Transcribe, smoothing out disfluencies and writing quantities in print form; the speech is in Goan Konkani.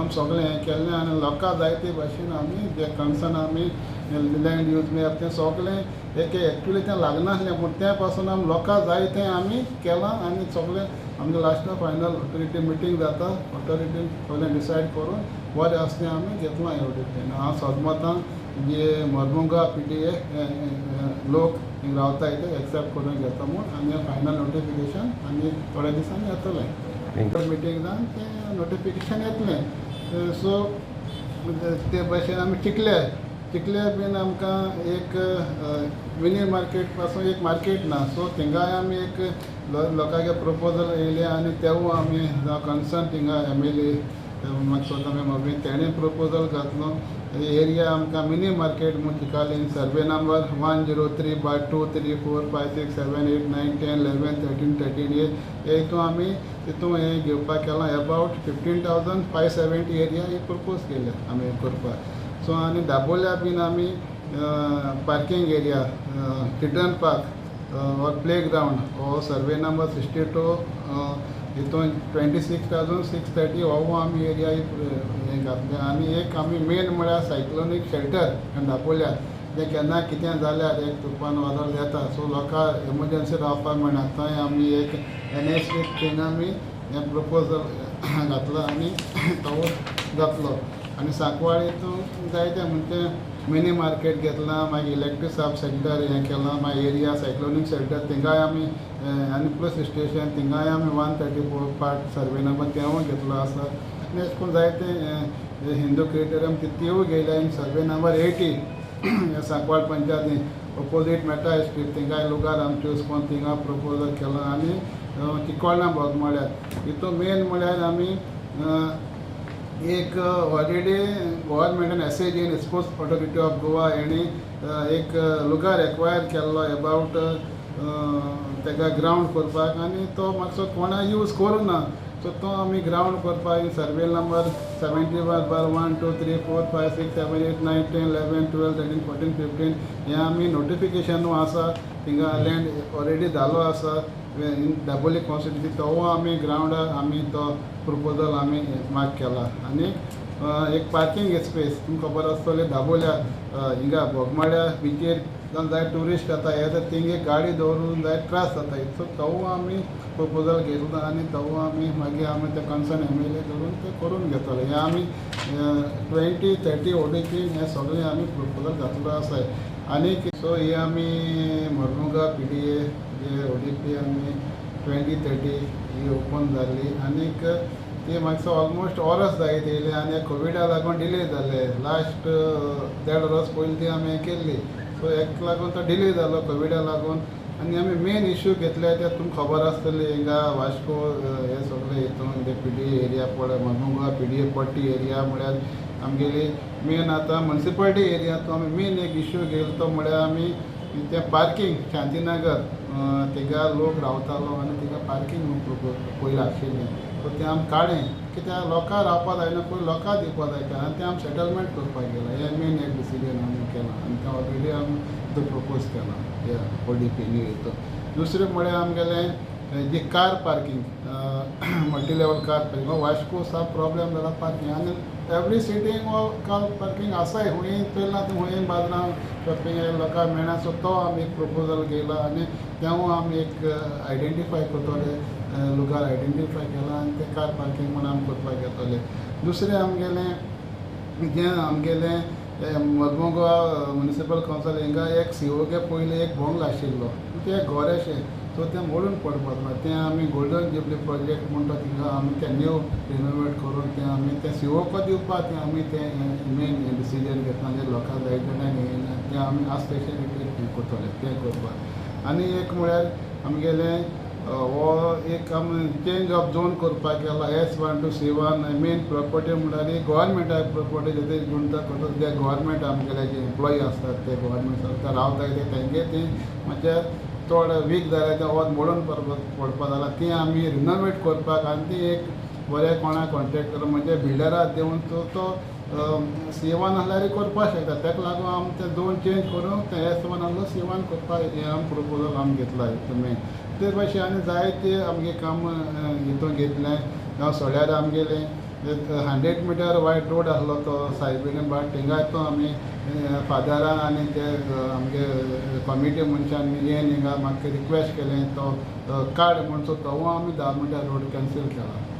आमी सगळें हें केल्लें आनी लोकां जाय ते भाशेन आमी जे कन्सर्न आमी लँड यूज मेळप तें सगळें एक एक्चुली तें लागनासलें, पूण तें पासून आमी लोकां जाय तें आमी केलां आनी सगळें आमगे लास्टाक फायनल ऑथॉरिटी मिटींग जाता, ऑथॉरिटीन सगळें डिसायड करून बरें आसा तें आमी घेतलां एवढें. हांव सदमतां जे मरमुगा PDA लोक हिंग रावताय ते एक्सेप्ट करून घेता म्हूण आनी फायनल नोटिफिकेशन आनी थोड्या दिसांनी येतलें, मिटींग जावन तें नोटिफिकेशन येतलें. सो ते भाशेन आमी चिखले चिखले बीन आमकां एक मिनी मार्केट पासून एक मार्केट ना, सो थिंगाय आमी एक लोकांचे प्रपोजल येयलें आनी तेवूय आमी कन्सर्न थिंगा MLA मातसो आमी तेणें प्रपोजल घातलो. एरिया आमकां मिनी मार्केट म्हूण Chicalim survey number 103/2 3 4 5 6 7 8 9 10 11 13 13 A हितून आमी तितून हें घेवपाक केलां. अबावट 15,570 एरिया ही प्रपोज केल्या आमी करपाक. सो आनी दाबोल्या बीन आमी parking area, children park or play ground हो सर्वे नंबर 62 हितून 26,630 हो आमी एरिया हें घातलें. आनी एक आमी मेन म्हळ्यार सायक्लोनीक शेल्टर दाबोल्या, जें केन्ना कितें जाल्यार एक तुफान वादळ येता सो लोकांक एमर्जन्सी रावपाक मेळना, थंय आमी एक NSC थिंगा आमी हें प्रपोजल घातलां आनी तो जातलो. आनी सांकवाळ हितून जायते म्हणजे मिनी मार्केट घेतलां, मागीर इलेक्ट्रीक सब सेंटर हें केलां, मागीर एरिया सायक्लोनीक शेल्टर थिंगाय आमी आनी पुलीस स्टेशन थिंगाय आमी 134 पार्ट सर्वे नंबर तेवूय घेतलो आसा. आनी अशें करून जायते हिंदू क्रिएटरियम तिवूय घेयल्या. आनी सर्वे नंबर 80 सांकवाळ पंचायतीन ओपोजीट मेटा स्ट्रीट थिंगाय लुगार आमी चूज करून थिंगा प्रपोजल केलां. आनी चिकोळणा बोगमाळ्यार हितून मेन म्हळ्यार आमी एक ऑलरेडी गव्हर्मेंटान SAGN sports authority of Goa हेणी एक लुगार एक्वायर केल्लो एबावट तेका ग्रावंड करपाक आनी तो मातसो कोणा यूज करूं ना, सो तो आमी ग्रावंड करपाक सर्वे नंबर 71/1 2 3 4 5 6 7 8 9 10 11 12 13 14 15 हें आमी नोटिफिकेशनू आसा. थिंगा लँड ऑलरेडी जालो आसा दाबोली कॉन्स्टिट्युन्सी, तो आमी ग्रावंडार आमी तो प्रपोजल आमी मार्क केला. आनी एक पार्किंग स्पेस तुमकां खबर आसतलें दाबोल्या हिंगा बोगमाळ्या बिचेर जावन जाय ट्युरिस्ट येता येता थिंगे गाडी दवरून जाय त्रास जाता, सो तो आमी प्रपोजल घेतलो आनी तो आमी मागीर आमी ते कन्सर्न MLA धरून ते करून घेतले. हें आमी 2030 ODP हें सगळें आमी प्रपोजल घातलो आसा. आनी सो हे आमी मरमुगा PDA जे ODP आमी 2030 ही ओपन जाल्ली आनीक ती मातसो ऑलमोस्ट वरस जायत येयलें आनी कोविडा लागून डिले जालें. लास्ट 1.5 वर्स पयलीं ती आमी केल्ली, सो हेका लागून तो डिले जालो कोविडा लागून. आनी आमी मेन इश्यू घेतले ते तुमकां खबर आसतली हिंगा वास्को हे सगळे हितून जे PDA area पळय मरमुगा PDA पट्टी एरिया म्हळ्यार आमगेली मेन आतां मुन्सिपालिटी एरिया, तो आमी मेन एक इश्यू घेतलो तो म्हळ्यार आमी तें पार्किंग शांतीनगर थिंगा लोक रावतालो आनी थिंगा पार्किंग पयलीं आशिल्लें, सो तें आमी काडलें कित्याक लोकां रावपाक जायना, पयलीं लोकां दिवपाक जाय आनी तें आमी सेटलमेंट करपाक गेलां. हें मेन एक डिसिजन आमी केलां आनी तें ऑलरेडी आमी तो प्रपोज केलां ह्या ODP न्यू हितून. दुसरें म्हळ्यार आमगेलें जी car parking, multi level car parking हो वास्को साप प्रॉब्लेम जाला पार्किंग आनी एवरी सिटींग हो कार पार्किंग आसाय, हुंय चोयलां थंय हुंय बाजारां शॉपिंग लोकांक मेळना, सो तो आमी एक प्रपोजल घेयला आनी तेवूय आमी एक आयडेंटिफाय करतले, लुगार आयडेंटिफाय केला आनी तें कार पार्किंग म्हूण आमी करपाक घेतले. दुसरें आमगेलें जें आमगेलें मरमुगा मुनिसिपल कावन्सिल हिंगा एक CO के पयलीं एक बंगलो आशिल्लो, तें घर अशें, सो तें मोडून पडपाक ना, तें आमी गोल्डन जुबली प्रोजेक्ट म्हणटा थिंगा आमी तें न्यू रिनोवेट करून तें आमी तें CO दिवपाक तें आमी तें मेन डिसिजन घेतलां, जें लोकांक जाय तें तें आमी आज तशें हें करतले तें करपाक. आनी एक म्हळ्यार आमगेलें हो एक आमी चेंज ऑफ झोन करपाक गेला S1 to C1. Main property म्हळ्यार गव्हर्मेंटा प्रॉपर्टी जे गुंता करता ते गव्हर्मेंट आमगेले जे एम्प्लॉई आसतात ते गव्हर्मेंट ते रावता ते तेंगे ती मातशें चड वीक जाल्यार तें वत मोडून पडपा जाल्यार ती आमी रिनोवेट करपाक आनी ती एक बरें कोणा कॉन्ट्रेक्टर म्हणजे बिल्डराक दिवन तो C1 आसल्यार करपाक शकता. ताका लागून आमी तें झोन चेंज करून तें S1 आसलो C1 करपाक हें आमी प्रपोजल आमी घेतला मेन. ते भाशेन आनी जायते आमगे काम हितून घेतलें. जावं सोळ्यार आमगेलें 100 मिटर वायड रोड आसलो तो सायबिणी बाट, थिंगाय तो आमी फादरान आनी ते आमगे कमिटी मनशान येवन हिंगा म्हाका रिक्वेस्ट केलें, तो काड म्हूण. सो तो आमी 10 मिटर रोड कॅन्सील केला.